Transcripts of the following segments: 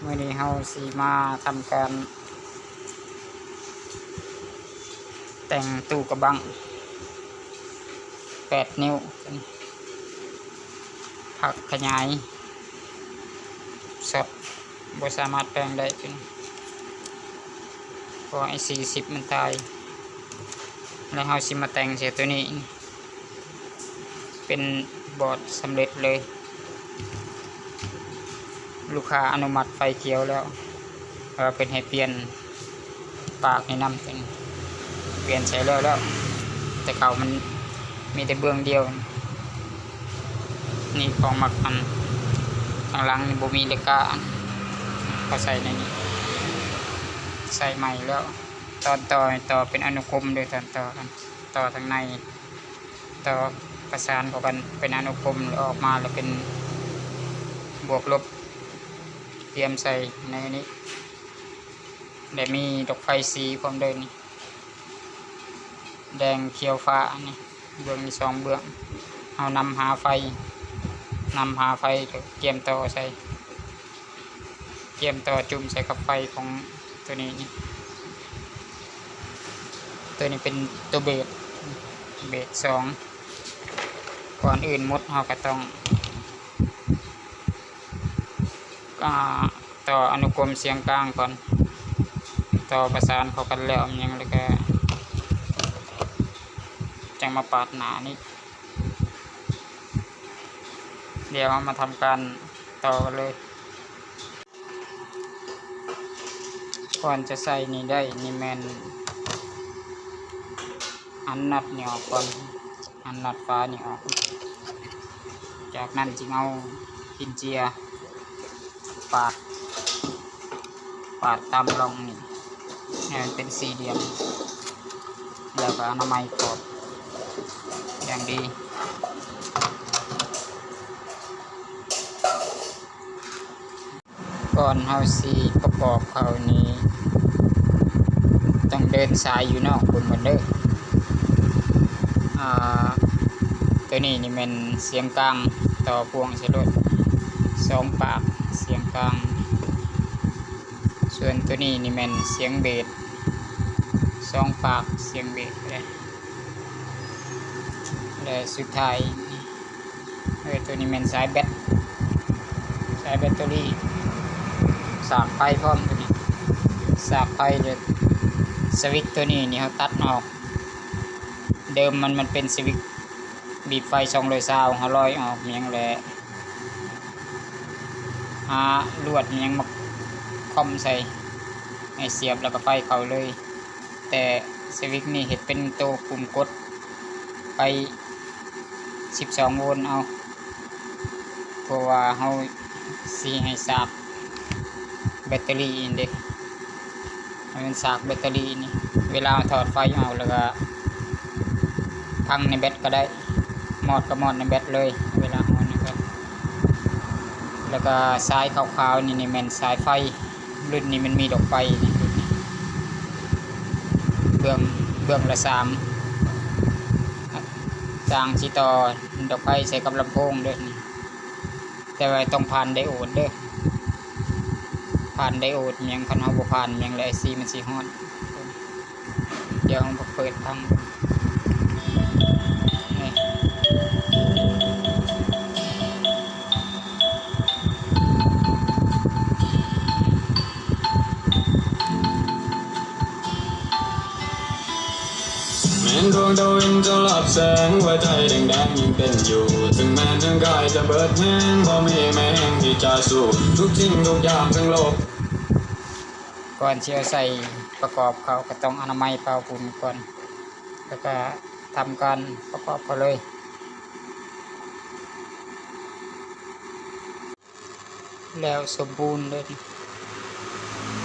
ມື້ນີ້ເຮົາຊິມາທຳການແຕ່ງຕູ້ກະບັ້ງແປດນິ້ວ ພັກຂະຫຍາຍ ຊັອດ ບໍ່ສາມາດແປງໄດ້ ເພາະໄອ້ສີ່ສິບມັນຕາຍ ແລ້ວເຮົາຊິມາແຕ່ງໃສ່ໂຕນີ້ ເປັນບອດສຳເລັດເລີຍ. ລູກຄ້າອະນຸມັດໄຟຂຽວແລ້ວ ວ່າເພິ່ນໃຫ້ປ່ຽນປາກນີ້ນຳ ປ່ຽນໃສ່ແລ້ວແລ້ວ ແຕ່ເກົ່າມັນມີແຕ່ເບື້ອງດຽວ. ນີ້ຂອງມັກອັນ ທາງຫຼັງນີ້ບໍ່ມີເຫຼັກກ້າ ເຂົາໃສ່ໃນນີ້ ໃສ່ໃໝ່ແລ້ວ. ຕອນຕໍ່ ຕໍ່ເປັນອະນຸກົມເດີ ຕອນຕໍ່ ຕໍ່ທາງໃນ ຕໍ່ປະສານເຂົ້າກັນເປັນອະນຸກົມ ແລ້ວອອກມາແລ້ວເປັນບວກລົບ ຕຽມໃສ່ໃນນີ້ ແລະ ມີດອກໄຟສີພ້ອມເດີນີ້ ແດງ ຂຽວ ຟ້າ ນີ້ ເບື້ອງນີ້ສອງເບື້ອງ. ເຮົານຳຫາໄຟ ນຳຫາໄຟ ກຽມຕໍ່ໃສ່ ກຽມຕໍ່ຈຸ່ມໃສ່ກັບໄຟຂອງໂຕນີ້ນີ້ ໂຕນີ້ເປັນໂຕເບດ ເບດສອງ. ກ່ອນອື່ນໝົດເຮົາກະຕ້ອງ ອ່າ ຕໍ່ອະນຸກົມສຽງກາງກ່ອນ ຕໍ່ປະສານເຂົ້າກັນແລ້ວຫຍັງ ແລ້ວກະຈັ່ງມາປາດໜ້ານີ້. ດຽວເຮົາມາທຳການຕໍ່ກັນເລີຍ. ກ່ອນຈະໃສ່ນີ້ໄດ້ ນີ້ແມ່ນອັນນັດນີ້ອອກກ່ອນ ອັນນັດຝານີ້ອອກ. ຈາກນັ້ນຈຶ່ງເອົາຫີນເຈຍປາດ ປາດຕາມຮ່ອງນີ້ໃຫ້ມັນເປັນສີ່ຫຼ່ຽມ ແລ້ວກະອະນາໄມຂອບຢ່າງດີ. ກ່ອນເຮົາຊິປະກອບເຂົ້ານີ້ ຕ້ອງເດີນສາຍຢູ່ນອກພຸ້ນໝົດເດີ. ອ່າ ໂຕນີ້ນີ້ແມ່ນສຽງກາງ ຕໍ່ພວງໃສ່ໂລດ ສອງປາກສຽງກາງ. ສ່ວນໂຕນີ້ນີ້ແມ່ນສຽງເບດ ສອງປາກສຽງເບດເລີຍ. ແລະ ສຸດທ້າຍ ເອີ ໂຕນີ້ແມ່ນສາຍແບັດ ສາຍແບັດເຕີຣີ ສາກໄຟພ້ອມໂຕນີ້ ສາກໄຟ. ແລະ ສະວິດໂຕນີ້ນີ້ເຮົາຕັດອອກ ເດີມມັນ ມັນເປັນສະວິດບີບໄຟສອງຮ້ອຍຊາວ ເຮົາລອຍອອກຫຍັງ ແລະ ຫາລວດຫຍັງມາຄ່ອມໃສ່ໃຫ້ສຽບ ແລ້ວກະໄຟເຂົ້າເລີຍ. ແຕ່ສະວິດນີ້ເຮັດເປັນໂຕປຸ່ມກົດໄຟສິບສອງໂວນເອົາ ເພາະວ່າເຮົາຊິໃຫ້ສາກແບັດເຕີຣີນີ້ເດ້ ໃຫ້ມັນສາກແບັດເຕີຣີນີ້. ເວລາເຮົາຖອດໄຟອອກ ແລ້ວກະພັງໃນແບັດກະໄດ້ ມອດກະມອດໃນແບັດເລີຍ ເວລາເຮົານັ້ນກະ. ແລ້ວກະສາຍຂາວໆນີ້ ນີ້ແມ່ນສາຍໄຟ. ລຸ້ນນີ້ມັນມີດອກໄຟນີ້ ເບື້ອງ ເບື້ອງລະສາມ ຊ່າງຊິຕໍ່ດອກໄຟໃສ່ກັບລຳໂພງເດີນີ້ ແຕ່ວ່າຕ້ອງຜ່ານໄດໂອດເດີ ຜ່ານໄດໂອດຫຍັງ. ຄັນເຮົາບໍ່ຜ່ານຫຍັງແລ້ວ ໄອຊີມັນຊິຮ້ອນ. ດຽວເຮົາມາເປີດຟັງ ນີ້ ແມ່ນດວງດາວເວັນຈະລັບແສງ ຫົວໃຈແດງໆຍັງເຕັ້ນຢູ່ ເຖິງແມ່ນຮ່າງກາຍຈະເບີດແຮງ ບໍ່ມີແຮງທີ່ຈະສູ້ ທຸກສິ່ງທຸກຢ່າງທັງໂລກ. ກ່ອນຊິເອົາໃສ່ປະກອບເຂົ້າ ກະຕ້ອງອະນາໄມເປົ່າຝຸ່ນກ່ອນ ແລ້ວກະທຳການປະກອບເຂົ້າເລີຍ. ແລ້ວສົມບູນເລີຍ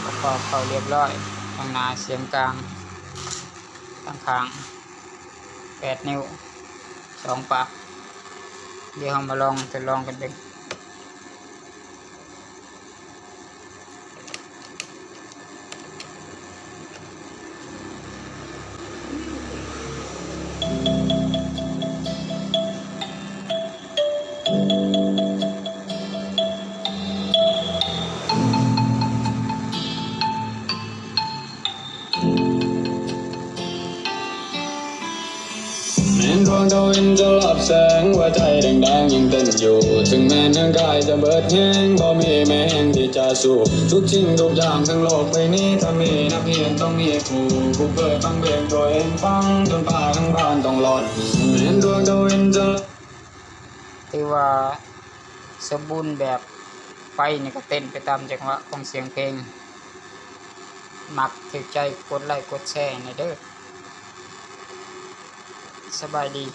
ປະກອບເຂົ້າລຽບຮ້ອຍ ທາງໜ້າສຽງກາງ ທາງຂ້າງແປດນິ້ວ ສອງປາກ. ດຽວເຮົາມາລອງທົດລອງກັນເບິ່ງ. ເຫັນຈະລັບແສງ ຫົວໃຈແດງໆຍັງເຕັ້ນຢູ່ ເຖິງແມ່ນຮ່າງກາຍຈະເບີດແຮງ ບໍ່ມີແມ່ແຮງທີ່ຈະສູ້ ທຸກສິ່ງທຸກຢ່າງທັງໂລກໃບນີ້ ຖ້າມີນັກຮຽນຕ້ອງມີຄູ ຜູ້ເປີດຟັງເພງໂດຍເຫັນຟັງ ຈົນປ່າທັງບ້ານຕ້ອງຮ້ອນ ເຫັນດວງຕາເວັນຈະ ຖືວ່າສົມບູນແບບ ໄປນີ້ກໍເຕັ້ນໄປຕາມຈັງຫວະຂອງສຽງເພງ ມັກຖືກໃຈກົດໄລກົດແຊໃຫ້ແດ່ເດີ້ ສະບາຍດີ.